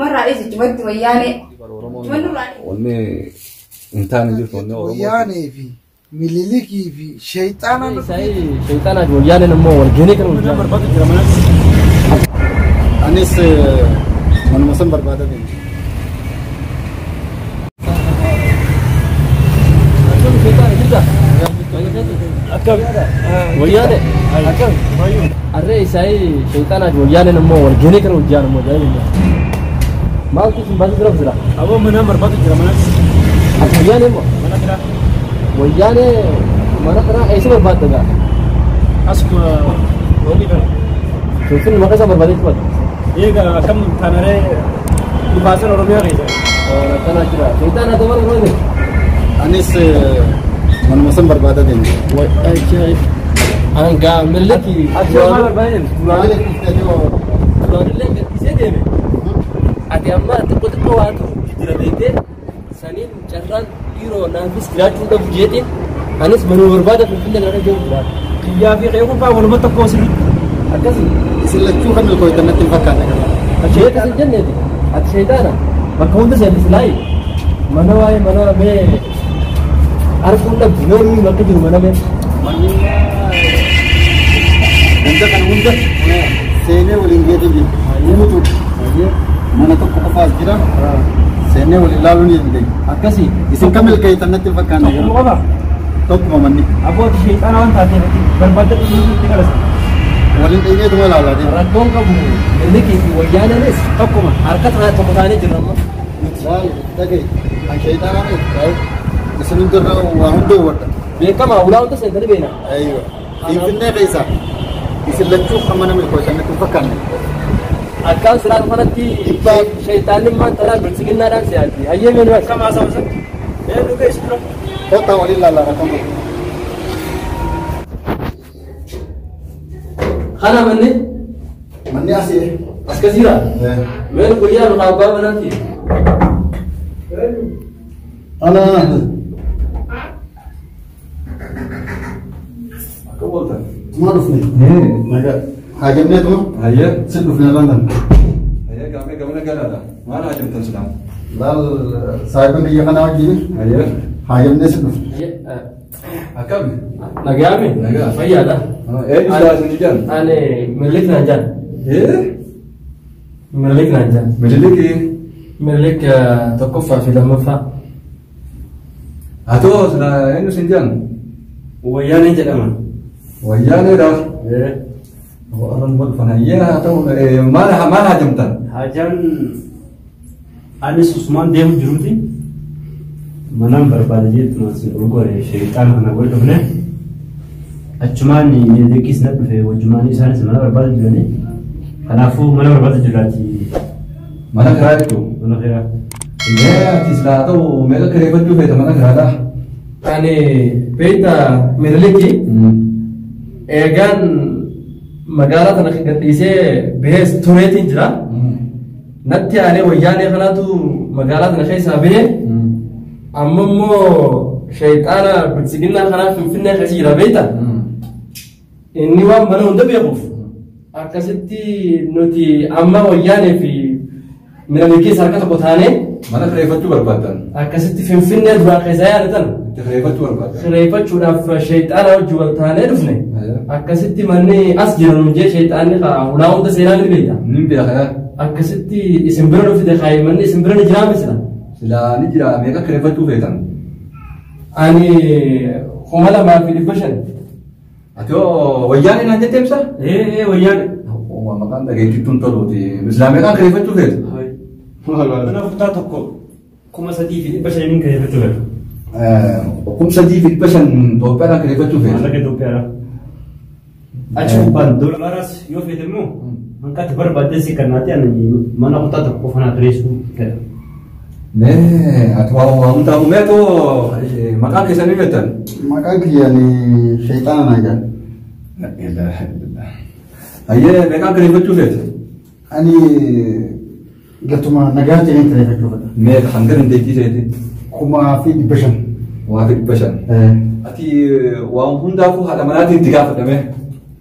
Numarraa dhiisi chumatti wayyaanee. Chumanni nurraa dhiisi. Wanni hin taane jirtu wanni Oromoo. Wayyaanee fi Mililikii fi Sheexaanaan Sheexaanaa fi wayyaaneen immoo wal geenee kan Mana hojjaa. barbaadu jira manas. Anis manuma san barbaada deema. Akkam. Wayyaane. Akkam. Arree isaanii sheexaanaa fi wayyaaneen immoo wal geenee kan hojjaa immoo jaalladha. Maaltu isin baasii bira jira? Aboo mana barbaadu jira manas. Ati wayyaanee immoo? Mana bira. Wayyaanee mana kanaa eessa barbaadda gaa? Asuma wanni kana. Finfinne maqaa isaa barbaadee tubata. Eega akkam taanaree dhufaasan Oromiyaa keessa. Akkana jira. Sheexaanaa ta'uu barbaade. Anis manuma san barbaada deema. Hanga millaki. Ati yoo maal barbaadee deemte? Duraanillee gadhiisee deeme. Ati amma xiqqoo xiqqoo waatu jijjiira beektee saniin carraan dhiiroo naafis jiraachuu dhabu jeetiin anis manuma barbaada Finfinnee kana jiru jira. Kiyyaa fi qe'ee kubbaa waluma tokko sirriitti. Akkasii. Isin lachuu kan milkooytan natti hin fakkaanne qaba. Sheeka sin jenneeti. Ati sheexaana. Bakka hunda seentis laayi. Mana waa'ee mana mee arguun dhabdu yoo nuyi bakka jiru mana mee. Ganda kana hunda seenee waliin geetee jira. Guutuu mana tokko qofaas jira. Seenee waliin ilaaluu ni dandeenya. Akkasii. Isin kan milkeeytan natti hin fakkaanne Tokkuma garuu qofa. tokkuma manni. Aboo ati sheexaana waan taateef ati barbaadda itti galasa. Waliin dhayneetuma ilaalaa deema. Rakkoon qabu millikii fi wayyaaneenis Tokkuma. harka tokko taanee jirra amma. Laal dhagaye kan sheexaanaa miti. Isin hundarra waa hunda hubadha. Beekama ulaa hunda seentanii beena. Aywa. Finfinnee keessa isin lachuu kan mana milkooytan natti hin fakkaanne. Akkaan silaa kanatti sheexaanni maan tanaa bilchiginnaadhaan si'aati. Hayyee mee nuyi Akkam haasawa isa? Ee dhuga isin dura. Kottaa waliin ilaalaa rakkoon qabu. Kana manni Manni asii. as kasiira. Meen guyyaa nu abbaa manaati. Ana. Akka ooltan. Tuma dhufne. Nagaa. Haajamneetuma. Hayyee. Sin dhufne irraan tan. Hayyee gaafee gamana galaadha. Maal haajamtan silaa? Laal saayibin biyya kanaa wajjin Hayyee. haajamnee sin dhufne. Akkam. Nagaame. Nagaa. Fayyaadha. Eenyu silaa isin ijaan? Ani Minilik naan jaan. Ee? Minilik naan jaan. Mililikii. Minilik tokkoffaa fi lammaffaa. Atoo silaa eenyu isin jaan? Wayyaaneen jedhama. Wayyaaneedha. Warran wal dhufan hayyee haa ta'u maal maal haajamtan? Haajaan anis Usmaan deemu jiruuti. Manaan barbaada jettuma sin ol gore sheexaana kana wal dhufne. Achumaan miidhagis na dhufe wajjumaan isaanis mana barbaada jirani. Kanaafuu mana barbaada jiraati. Mana kiraa jechuun. Mana kiraa. Mee ati silaa haa ta'u meeqa kireeffachuu feeta mana kiraadhaa? Ani beekta Miniliki eegaan magaalaa tana gadhiisee bahees tureetiin jira. Natti aanee wayyaanee kanaatu magaalaa tana keessaa bahee amma immoo sheexaana bilchiginnaa kanaa Finfinnee keessa jira beekta. Inni waan mana hunda beekuuf akkasitti nuti amma wayyaanee fi Minilikis harka tokko taanee Mana kireeffachuu barbaaddan. akkasitti Finfinnee duraan keessa yaadatan Itti kireeffachuu barbaaddan. kireeffachuudhaaf sheexaana wajji wal taanee dhufne akkasitti manni as jira nuun jee sheexaanni ulaa hunda seenaa ni beekta. Nin beeka yaa. Akkasitti isin bira dhufite kaayi manni isin bira ni jiraa misila. Silaa ni jira meeqa kireeffachuu feetan? Ani 2500. Ati hoo wayyaanee naan jettee ibsa? Ee wayyaane. Waa maqaan dhageettiituun toluuti. Silaa meeqaan kireeffachuu feeta? Mana kutaa tokko 3500 kireeffachuu fedha. 3500 Itoophiyaadhaan kireeffachuu feeta. Maallaqa Itoophiyaadha. Achi gubbaan doolaaraas yoo feete immoo hanqati barbaadde si kannaati ani mana kutaa tokko fanaa kireessuu fedha. Mee ati waa waa hundaafuu mee atoo maqaan keessanii beektan? Maqaan kiyyaan sheexaana naan jedhan. La ilaaha illallah. Hayyee meeqaan kireeffachuu feeta? Ani gatuma nagaa jedheen kireeffachuu fedha. Meeqa hanga dandeettii ta'eeti? 1500. 1500. Ati waan hundaafuu haadha manaatiin itti gaafadhame.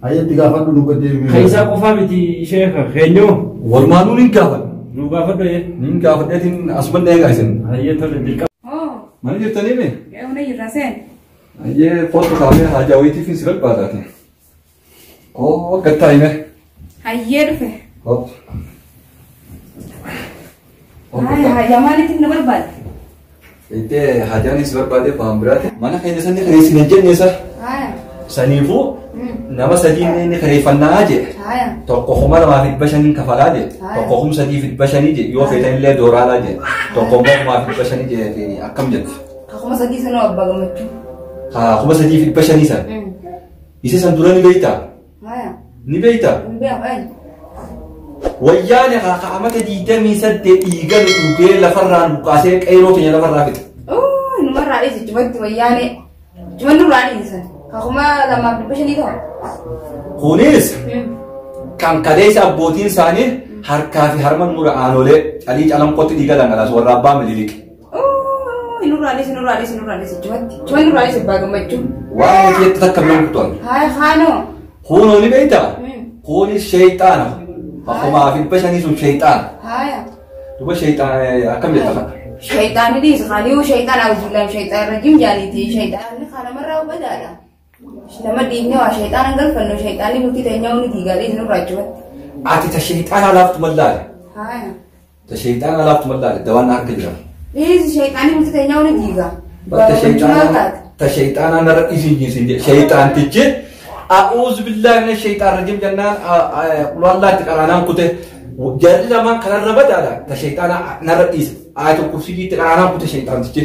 Hayyee itti gaafadhu nu gadi. Keessaa qofaa miti sheeka keenyoo. Walumaanuun hin gaafadhu. Nu gaafadhu ee. Niin gaafadheetiin asuman eegaa isin. Hayyee tole dirqama. Oo. Mana jirtanii mee? Mana jirra seen. Hayyee kootu kaafee haajaa wayiitiif si barbaadaati. Oo gattaa hime. Hayyee dhufe. Kootu. Haajaa maaliitiif na barbaade? Ittee haajaan si barbaade waan biraati. Mana keenya sanni kareessin hin jenne isa. Saniifuu nama sadiin inni kareeffannaa jedhe. Tokko 2500 kafalaa jedhe. Tokko 3500 jedhe. Yoo feetan illee dooraalaa jedhe. Tokko immoo 1500 jedhe akkam jette? 3000 sanoo abbaa gammachuu. Haa 3500 san. Isa san dura ni beektaa? Ni beektaa? Ni beekaa. Wayyaane haa kaa'amata 28 dhiiga nu dhugee lafarraa nu kaasee qeeroo keenya lafarraa fixe. Numarraa dhiisi cumatti wayyaane. Cumanni nurraa dhiisan. 2500 ta'u. Kunis kan kaleessa abbootiin isaanii harkaa fi harma mura aanolee calii calanqootti dhiiga dhangalaasu warra abbaa Mililik. Nurraa dhiisi nurraa dhiisi nurraa dhiisi cumatti. Cumanni nurraa dhiisi abbaa gammachuu. Waan keetti takka biraan kutuan. Haa haanoo. Kunoo ni beektaa? Kunis sheexaana. 1500 sun sheexaana. Haaya. Duba sheexaana akkam jetta kana? Sheexaanni dhiisi kaaniyyuu sheexaana awuzubillaan sheexaan rajim jaaliiti sheexaanni kaanamarraa badaadha. Nama dhiibnee waa sheexaana galfannu sheexaanni bultii teenyaa hundi diigaa dhiisi nurraa cumatti. Ati ta sheexaana laaftu mallaale. Haaya. Ta sheexaana laaftu mallaale dawaan harka jira. Dhiisi sheexaanni bultii teenyaa hundi diigaa. Ta sheexaana narra dhiisi jiisin jedhe sheexaantichi. أعوذ بالله من الشيطان الرجيم جنان والله تقرانا كنت جري لما كان الربد على الشيطان نرئيس آية الكرسي تقرانا كنت شيطان تجي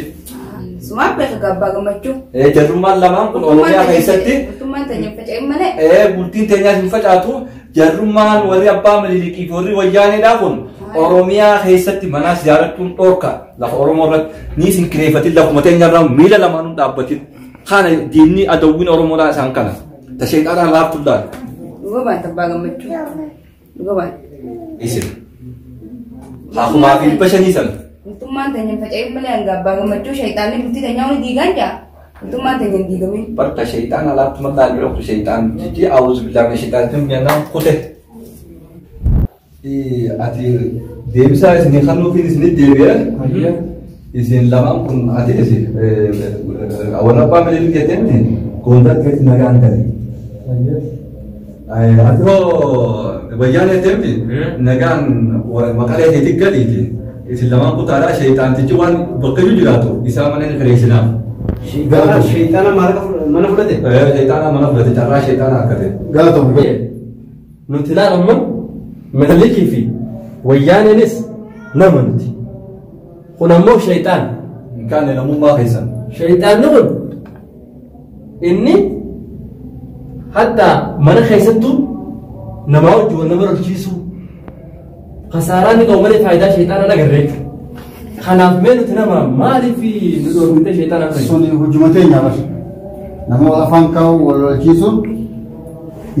سمع بيخ قبا قمتشو إيه جرما لما كن أولياء خيستي ثم أنت ينفج إما إيه بولتين تنيا ينفجاتو جرما وري أبا مليكي فوري وياني داكن أوروميا خيستي مناس زيارتون أوركا لا أورومورت نيسن كريفتي لكم تنيا رام ميلا لما ندابتين خان ديني أدوين أورومورا سانكنا تشيطان الله تبدأ. Dhuga baata gammachuu. Dhuga baata. Isin. 1500 sana. Mootummaan teenya faca'ee malee hanga abbaa gammachuu shayxaanni bultii teenyaa hundi diigaan jaa. Mootummaan teenya hin diigamin. Barka shayxaan alaatti mataa dhiirota shayxaan jijji awuuz billaahi shayxaan tun jennaan kute. Ati deebisaa isinii kennuufiin isinii deebi'e. Isin lamaan kun ati isin warra abbaa Mililik jetteen gondar keessi nagaan gale. Ati hoo wayyaan jetteemti nagaan maqalee keetti galiiti. Isin lamaan kutaadhaa sheexaantichi waan bakka iyyuu jiraatu isaa mana inni kareessinaaf. Sheexaana mana fudhate? Sheexaana mana fudhate carraa sheexaana akka ta'e. Galatoom. Nuti ilaalamma Minilikii fi wayyaaneenis nama nuti. Kun ammoo sheexaana. Hin kaane namummaa keessan. Sheexaanni kun inni hatta mana keessattuu namaa wajjin wal nama lolchiisuu khasaaraa inni qabu malee faayidaa sheexaanaa agarre jechuudha. Kanaaf mee nuti nama maaliif nu dhoorgite sheexaana akka Suni hojii teenya bar. Nama wal afaan kaa'u wal lolchiisuun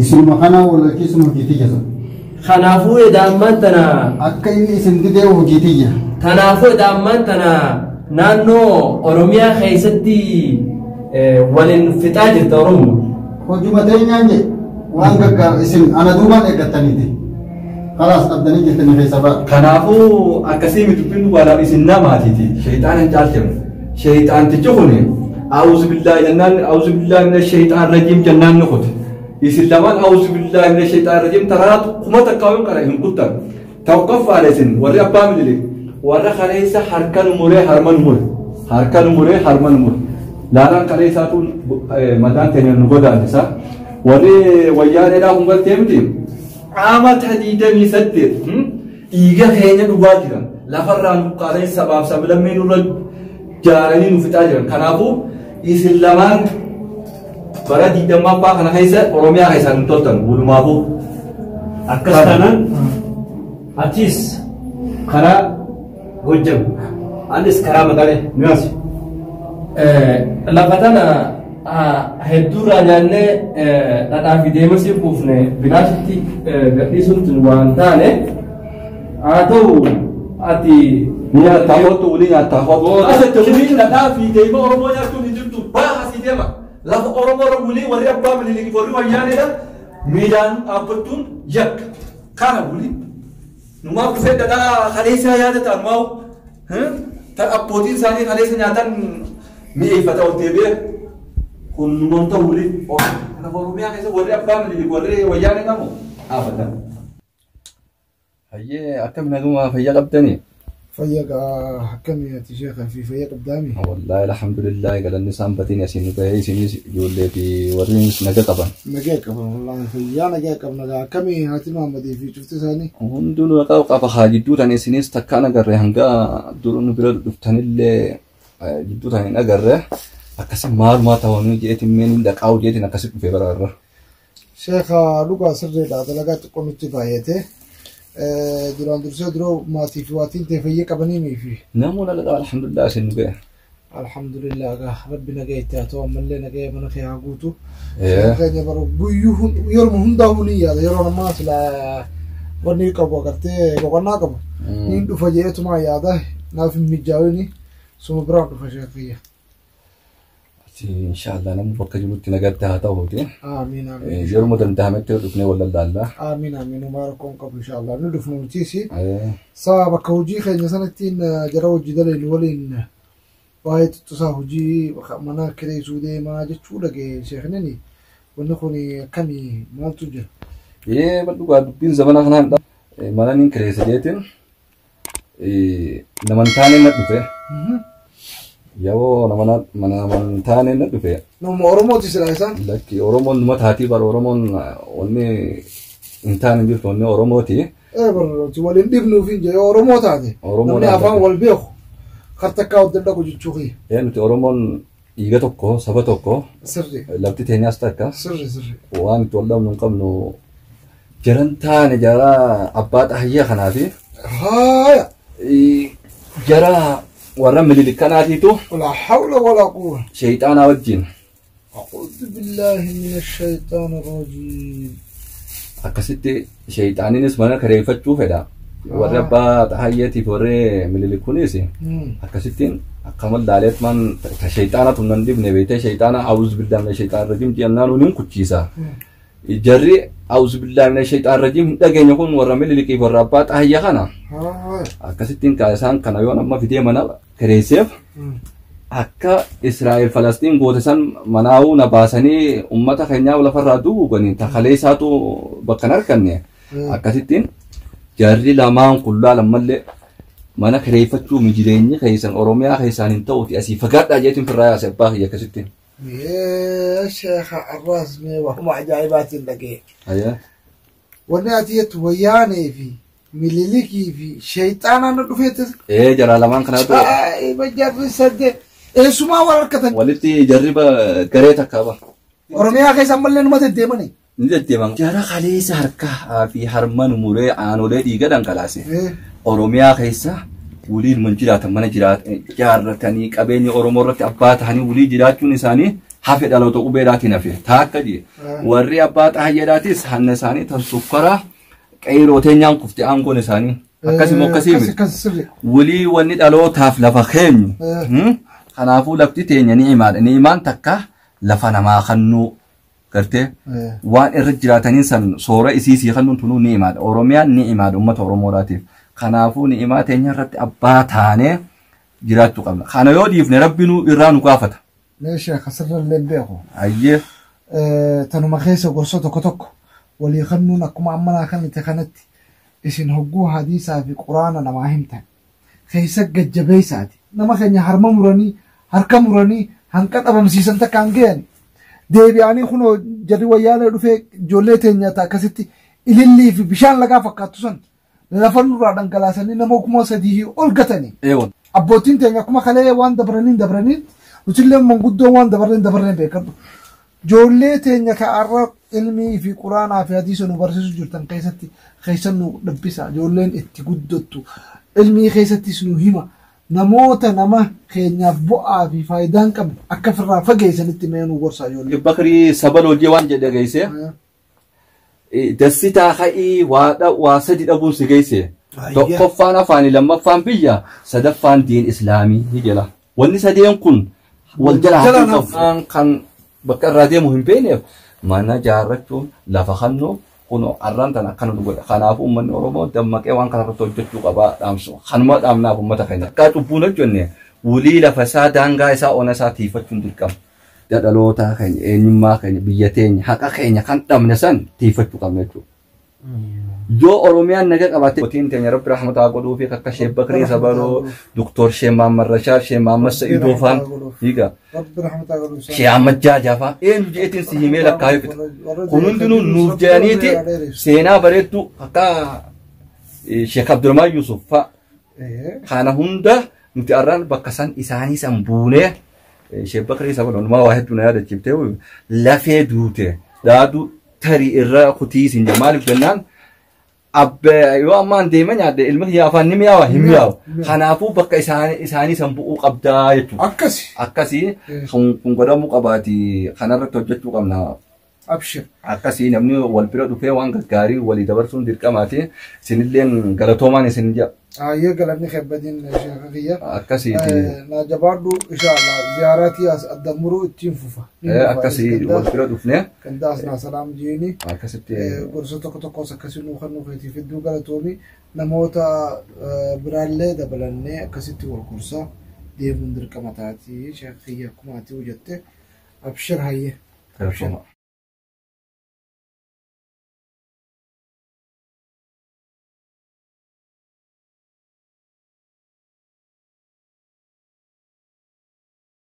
isinuma kana wal lolchiisuun hojii tiyya sun. Kanaafuu edaammaan tana Akka inni isin didee hojii tiyya. Kanaafuu edaammaan tana naannoo Oromiyaa keessatti waliin fixaa jirta Oromoo. Hojuma teenyaan jee waan gaggaar isin ana duubaan eeggattaniiti. Kalaas dhabdanii jirtanii keessa ba'a. Kanaafuu akkasii miti dubbiin dhugaadhaaf isin namaatiiti. Sheexaan hin caalchifne. Sheexaantichi kun awuzu billaahi jennaan awuzu billaahi mina sheexaan rajiim jennaan ni kute. Isin lamaan awuzu billaahi mina sheexaan rajiim taraa kuma takkaa qara hin kuttan. Tokkoffaadha isin warri abbaa Mililik warra kaleessa harka nu muree harma nu mure. Harka nu muree harma nu mure. Laalaan kaleessaatu mataan keenya nu godaannisa. Warri wayyaaneedhaa kun galtee miti. Amata 28 dhiiga keenya dhugaa jiran lafarraa nu qaasanii sabaaf sablammii nurra jaaranii nu fixaa jiran. Kanaafuu isin lamaan bara 20ffaa kana keessa Oromiyaa keessaa nu toltan walumaafuu. Akkas taanaan atis karaa Gojjam anis karaa Maqalee nu yaasi. Lafa tana hedduurraa nyaannee dhadhaa fi deemasii kuufne bilaashitti gadhiisuun tun waan taane haa ta'u ati Ni nyaattaa kootu wulii nyaattaa kootu. Asitti wulii dhadhaa fi deema Oromoo nyaachuun hin jirtu baa asii deema. Lafa Oromoo irra wulii warri abbaa Mililik warri wayyaaneedha miilaan dhaabbachuun yakka. Kana wulii. Numaaf dhufee dhadhaa kaleessaa yaadata ammaa tan abbootiin isaanii kaleessa nyaatan mi'eeffata ol deebi'ee kun numaan ta'u wuli. Lafa Oromiyaa keessa warri abbaa Minilik warri wayyaanee qabu dhaabatan. Hayyee akkam naguma fayyaa qabdanii? Fayya akkamii ati sheekha fi fayya qabdaami? Wallaahi alhamdulillah galanni isaan batiin asiin nu gahee isinis ijoollee fi warri naga qaban. Nagee qaban wallaahi fayyaa nagee qabna akkamii haati Mahammadii fi cufti isaanii? Hunduu naqa qaba haa jidduu tan isinis takkaan agarre hanga dur nu bira dhuftanillee jidduu tan hin agarre akkasi maalumaa ta'anii jeetiin meen hin dhaqaa'u jeetiin akkasi dhufee bara irra. Sheekha dhugaa sirriidha dalagaa xiqqoo nutti baay'ate. Duraan dursee duroo maatii fi waatiin ta'e fayya qabanii fi Namoonni naqa qaba alhamdulillah isin nu gahe. Alhamdulillah gaa rabbi nagee itti haa ta'u ammallee nagee mana kee haa guutu. Keenya bara guyyuu yeroo hundaa'uu ni yaada yeroo ammaa silaa wanni qabu agartee boqonnaa qabu. Niin dhufa jeetumaa yaada naaf hin mijaa'ini suma biraan dhufa sheekiyya. Inshaallah namni bakka jirutti nagatti haa ta'uuti. Amiin amiin. Yeroo danda'ametti dhufnee wal lallaallaa. Amiin amiin homaa rakkoon qabu inshaallah ni dhufna nutiisi. Saa bakka hojii keenya sanattiin jara hojii dalaynu waliin waa'ee tuttusaa hojii mana kireessuu deemaa jechuu dhagee sheeknini wanni kun akkamii maaltu jira? Ee dhugaa dubbiin zamana kanaan mana niin kireessa jeetiin nama hin taane na dhufe. Yeroo nama hin taane na dhufe. Nama Oromooti silaa isaan? Lakki Oromoon numa taatii bara Oromoon wanni hin taane jirtu wanni Oromooti. Ee bara waliin dhibnuuf hin jee Oromoo taate. Namni afaan wal beeku kartakkaa wal dhaqu jechuu kiyya. Ee nuti Oromoon dhiiga tokko saba tokko. Sirri. Lafti teenyaas takka. Sirri sirri. Waan itti wal dhabnu hin qabnu jaran taane jara abbaa xahiyyaa kanaafi. Haaya. Jara warra Minilik kanaatiitu. Walaa hawla walaa quwwa. Shayxaanaa wajjin. A'uudhu billaahi mina shayxaana rajiim. Akkasitti shayxaaniinis mana kireeffachuu fedha. Warri abbaa xahiyyaatiif warri Minilik kunis akkasittiin akkama laaleetmaan shayxaana tun nan dhibne beektee shayxaana a'uudhu billaahi mina shayxaana rajiim jennaan nuun kuchiisa. Jarri a'uudhu billaahi mina shayxaana rajiim hin dhageenye kun warra Minilikiif warra abbaa xahiyyaa kana. Akkasittiin isaan kana yoo amma fidee mana kireesseef akka Israa'el Falastiin goote san manaa'uu na baasanii uummata keenyaa lafarraa duuganii takalee isaatu bakka hin arganne akkasittiin jarri lamaan qullaa lammallee mana kireeffachuu jireenyi keessan Oromiyaa keessaan hin ta'uuti asii fagaadhaa jeetiin firraa yaase abbaa kiyya akkasittiin. Sheekha arraas mee waanuma ajaa'ibaatiin dhagee. Wanni ati jettu wayyaanee fi Minilikii fi shayxaanaan na dhufeetis. Ee jara lamaan kanaatu. Ajaa'iba jarri sadde eessumaa wal harkatan. Walitti jarri garee takka ba. Oromiyaa keessa ammallee numa deddeemani. Ni deddeeman. Jara kaleessa harkaa fi harma nu muree aanolee dhiiga dhangalaase. Oromiyaa keessa waliin man jiraatan mana jaarratanii qabeenya Oromoo irratti abbaa ta'anii walii jiraachuun isaanii hafe dhaloota qubeedhaatiin hafe. Taakka jee. Warri abbaa xaayyeedhaatis hanna isaanii tan sukkaraa qeyroo teenyaan kufte aangoon isaanii. Akkasuma akkasii miti. Walii wanni dhalootaaf lafa keenyu. Kanaafuu lafti teenya ni imaadha. Ni imaan takka lafa namaa kannuu gartee waan irra jiraataniin san soora isiisii kannuun tunuu ni imaadha. Oromiyaan ni imaadha uummata Oromoodhaatiif. Kanaafuu ni imaa teenya irratti abbaa taanee jiraachuu qabna. Kana yoo dhiifne rabbi nu irraa nu gaafata. Mee sheekha sirra illee beeku. Ayyee. Tanuma keessa gorsa tokko tokko walii kannuun akkuma ammanaa kanatti kanatti isin hogguu hadiisaa fi quraana namaa himtan. Keessa gajjabeessaati. Nama keenya harma muranii harka muranii hanqa dhabamsiisan takka hin gahan. Deebi'anii kunoo jarri wayyaalee dhufee ijoollee teenya akkasitti ilillii fi bishaan lagaa fakkaattu san lafa nurraa dhangalaasanii nama 3000 ol gatanii. Abbootiin teenya akkuma kalee waan dabraniin dabraniin nutillee manguddoon waan dabarreen dabarreen beekadhu. Ijoollee teenya ka'arra ilmii fi quraanaa fi hadiisa nu barsiisu jirtan keessatti keessa nu dhabbisa. Ijoolleen itti guddattu ilmii keessattis nu hima. Namoota nama keenyaaf bu'aa fi faayidaa hin qabne akka ofirraa fageessanitti mee nu gorsa ijoollee. Bakrii saba hojii waan jedhe geesse. Dassitaa ka'ii waa sadi dhabuun si geesse. Tokkoffaan afaanii lammaffaan biyya sadaffaan diin islaamii ni jala. Wanni sadeen kun wal jala hafuu kan bakka irraa deemu hin beekneef mana jaarrachuun lafa kannuu Kunoo arraan tana akkana nu godha. Kanaafuu uummanni Oromoo dammaqee waan kana irratti hojjechuu qaba dhaamsu. Kanuma dhaamnaaf uummata keenya. Akka cubbuun hojjenne wulii lafa isaa daangaa isaa ona isaa tiifachuun dirqama. Dhalootaa keenya eenyummaa keenya biyya teenya haqa keenya kan dhabne san tiifachuu qabna jechuudha. Yoo Oromiyaan naga qabaatte mootiin teenya Rabbi rahmataa godhuu fi akka Sheek Bakrii Sabaroo, Doktor Sheek Mahammad Rashaad, Sheek Mahammad Sa'idoo faan hiika. Rabbi rahmataa godhuu isaa. Sheek Ahmad Jaajaa faan eenyu jeetiin si himee lakkaa'ee fixa. Kun hundinuu nuuf jedhaniiti seenaa bareedduu akka Sheek Abdulmaan Yusuf fa'a. Kana hunda nuti arraan bakka san isaanii san buunee Sheek Bakrii Sabaroo numaa waa hedduu na yaadachiiftee lafee duute daaduu tarii irra kutii isin jedha maaliif jennaan abbe yoo ammaan deema nyaadde ilmi kiyya afaan ni mi'aawa hin mi'aawu kanaafuu bakka isaanii san bu'uu qabdaa jechuudha. Akkasi. Akkasii kun godhamuu qabaati kanarratti hojjechuu qabna. Abshir. Akkasii namni wal bira dhufee waan gaggaarii walii dabarsuun dirqamaati. Isinilleen galatoomaan isin jedha. Ayyee galanni kebbadiin sheeka kiyya. Akkasiiti. Na jabaadhu inshallah ziyaaratii as adda muruu ittiin fufa. Akkasii wal bira dhufnee. Gandaa asnaa salaam jeeni. Akkasitti. Gorsa tokko tokkos akkasii nuu kan nuufeetiif hedduu galatoomi namoota biraallee dabalannee akkasitti wal gorsa deemuun dirqama taati sheeka kiyya akkuma ati hojjette abshir hayyee. Galatooma.